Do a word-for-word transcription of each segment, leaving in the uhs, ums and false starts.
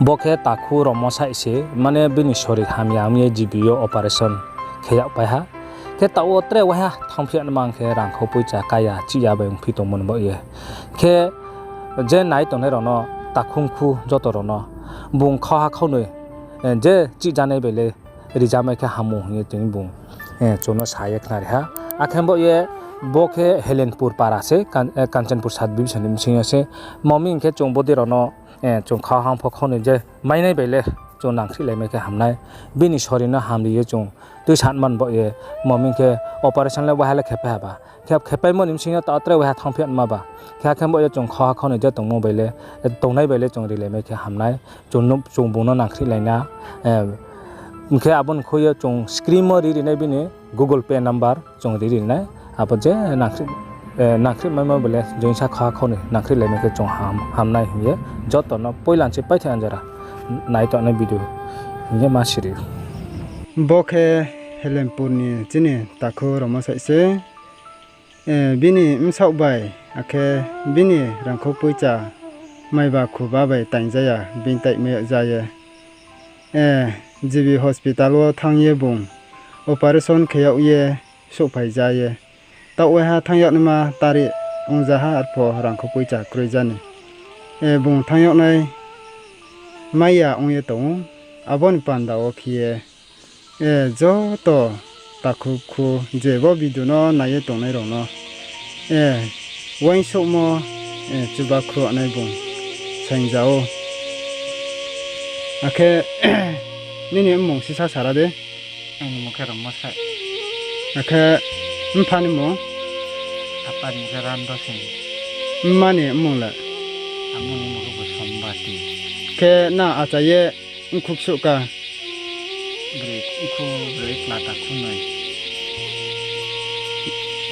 Bo khe takhu Romo Sai se, mane bini sori hamya ong ye G B yo operation khe yagpai ha. Khe taoh wo tre waiha thanngphi ya nma khe rangkho poicha kaya chih ya bai ongphi tongmo ni baoh ye. Khe je nai tongnai rao no, takhu mkhu joto rao no, bung khauha khaunoi, je chih janai bai le rijamai khe ham ou hing ye tini bung chung no sa ye khnari ha. Akhe baoh ye bo khe Helenpur para se, Kanchanpur sub division ni bsing yo se. Mami hing khe chung bodei rao no chung khauha pho khaunoi je mainai bai le chung nangkhrihlaimai khe hamnai. Bini sori no hamri ye chung tuisanman baoh ye, mami hing khe operation le waiha le khepai ha ba. Khe khepaimo ni bsing yo taoh tre waiha thanngphi ya nma ba. Khe akhe baoh ye chung khauha khaunoi je tongmo bai le, tongnai bai le chung rilaimai khe hamnai. Chung bung no nangkhrihlai na. Hing khe abo ni khui ye chung screen wo riri nai bini Google Pay number chung riri nai. Abo je nangkhrihlai maimo bai le joinsa khauha khaunoi nangkhrihlaimai khe chung hamnai hing ye joto no poila se paithai anjora nai tongnai video hing ye ma siri. Bo khe Helenpur ni chini takhu Romo Sai se. Bini bsaoh bai, akhe bini rangkho poicha maiba khuba bai taingja ya, bini taimai yag ja ye. G B hospital wo thanng ye bung operation khe yag ye souhphai ja ye. Taoh waiha thanng yag naima tari ongja ha, arpho rangkho poicha kroi ja ni. Bung thanng yag nai mai ya ong ye tong ou, abo ni panda wo khe ye joto takhu khu je bo video no nai ye tongnai rao no uaingsouhmo, chubakhrouhnai bung saingja ou. Akhe nini mmung sisa sara di. Aini mmung khe Romo Sai. Akhe mpha ni mmung? Apa ni mmung khe Rando Sing. Mma ni mmung le? Amo ni mmung khe bo Sombati. Khe nang achai ye mkhu bsuh ka? Broi, mkhu broi, kla takhu noi.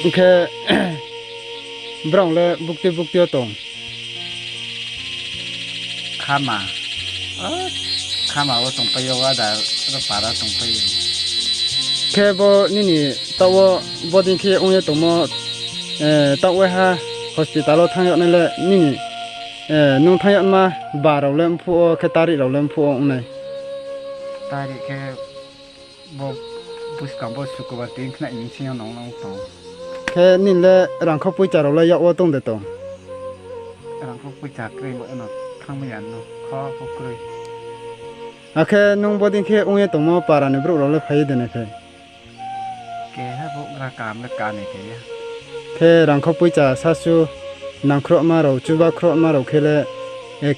Hing khe brao le bukti bukti yo tong? Khama. Khama wo tongpai yo, ada ro para tongpai ou. Khe bo nini taoh wo bodei khe ong ye tongmo, taoh waiha hospital wo thanng yag nai le nini, nung thanng yagma bar rao le mphuh wo khe tarik rao le mphuh wo ong nai? Tarik khe bo buskang bo Sukubar tin khnai ni bsing yo nong nong tong. Khe nini le rangkho poicha rao le yak wo tong de tong? Rangkho poicha kroi bo no thanngmai ya no, kho pho kroi. Akhe nung bodei khe ong ye tongmo para ni brouh rao le phai ye de nai phai? Keha bo gra kam le kanai khe ya. Khe rangkho poicha sasu nangkhrouhma rao, chubakhrouhma rao khe le,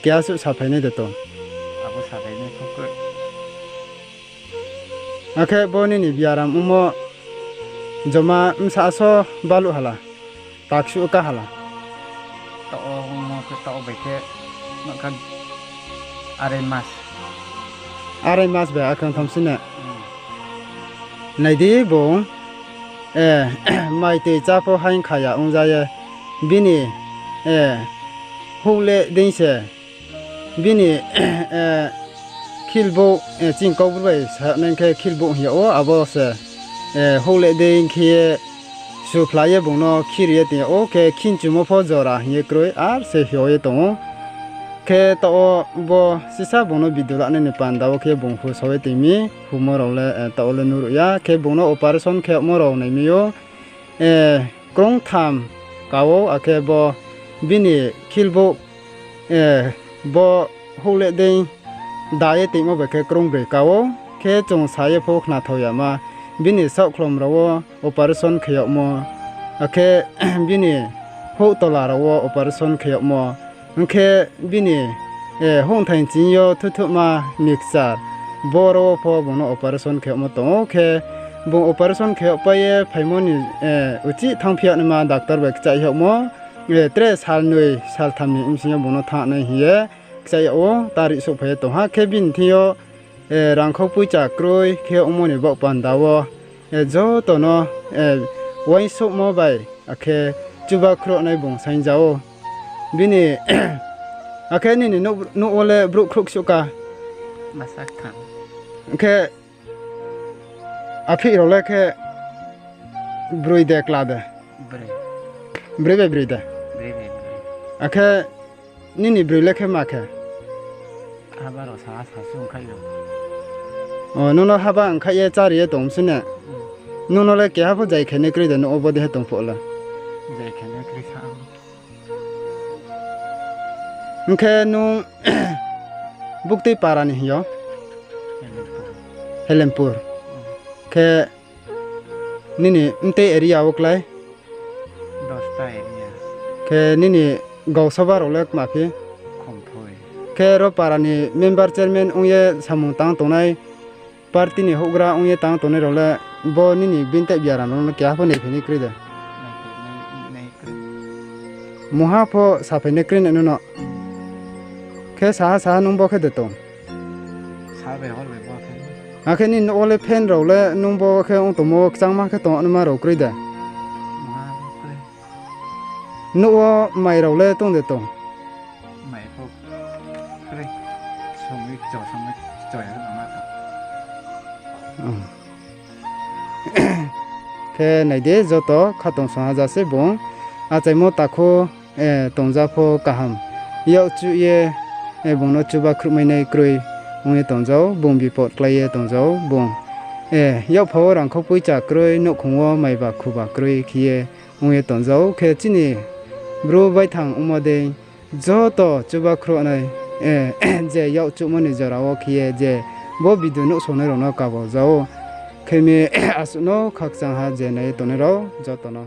keha suh saphai nai de tong? Abo saphai nai pho kroi. Akhe bo nini biaram ongmo joma bsa so baluh hala, taksuh ka hala? Taoh wo ongmo khe taoh bai khe, nokha arai mas. Arai mas bai akhang tham si na? Nai di bung, mai toi chá pho haing kha ya ong ja ye, bini houh le dei se, bini khilbouh, ching Kaubru bai sa nai khe khilbouh hing yag ou, abo se houh le dei khe ye suphla ye bung no khiri ye tong yag ou, khe khinchumo pho jora hing ye kroi, ar se hing ye tong ou. Khe taoh wo bo sisa bung no video lanai ni panda wo khe bung hu sao ye tong mi, humo rao le taoh wo le nuhruh ya, khe bung no operation khe yagmo rao nai mi ou, krungtham ka ou, akhe bo bini khilbouh, bo houh le dei da ye tongmo bai khe krungbroi ka ou, khe chung sa ye pho khnathao yama, bini saohkhlom rao wo operation khe yagmo, akhe bini houh tola rao wo operation khe yagmo, ong khe bini houhthai ching yo thuthuhma mixture, boro wo pho bung no operation khe yagmo tong ou, khe bung operation khe yagpai ye phaimo ni uchih thanngphi yag naima doctor bai kchaih yagmo, tre salnoi saltham ni bsing yo bung no thanng nai hing ye kchaih yag ou, tarik souhphai ye tong ha, khe bini thing yo rangkho poicha kroi khe ongmo ni baoh panda wo joto no uaingsouhmo bai akhe chubakhrouhnai bung saingja ou. Bini, akhe nini nouh wo le brouh khrouh ksuh ka? Khe aphih rao le khe broi de kla de? Broi bai broi de. Akhe nini broi le khe ma khe? Haba rao sa sa se ongkhaih yo. O, nung no haba ongkhaih ye chári ye tong mi se ne? Hmm. Nung no le keha pho jai khainai kroi de, nouh wo bodei khe tong phuh le? Jai khainai kroi sa. Hing khe nung buktui para ni hing yo? Helenpur. Helenpur. Hmm. Khe nini mtei area wo klái? Dosta area. Khe nini gausoba rao le kma phi? Khomthoi. Khe ro para ni member chairman ong ye samung tang tongnai, party ni houhgra ong ye tang tongnai rao le bo nini binteh biaram rao no keha pho naiphai nai kroi de? Naiphai nai, nai kroi. Mungha pho saphai nai kroi nai nung no? Khe saha saha nung bo khe de tong? Sa bai hor bai bo khe. Akhe nini nouh wo le fan rao le nung bo khe ong tongmo kchangma khe tong naima rao kroi de? Mungha kroi. Nouh wo mai rao le tong de tong? Mai pho kroi. Somoi cho, somoi cho ya nang ma tong. Khe nai di, joto khatungsung ha ja se bung. Achaimo takhu, eh, tongja pho kaham. Yakchuh ye, eh, bung no chuba khruhmai nai kroi ong ye tongja ou, bung bipot klái ye tongja ou, bung, eh, yakpha wo rangkhou poicha kroi, nouhkhong wo maiba khuba kroi khe ye ong ye tongja ou. Khe chini Bru baithang ongmo dei joto chuba khruh nai, eh, je yakchuhmo ni jora wo khe ye je bo video nuhsaonai rao no kabo ja ou. Khe mi asuh no khakchang ha je nai ye tongnai rao joto no.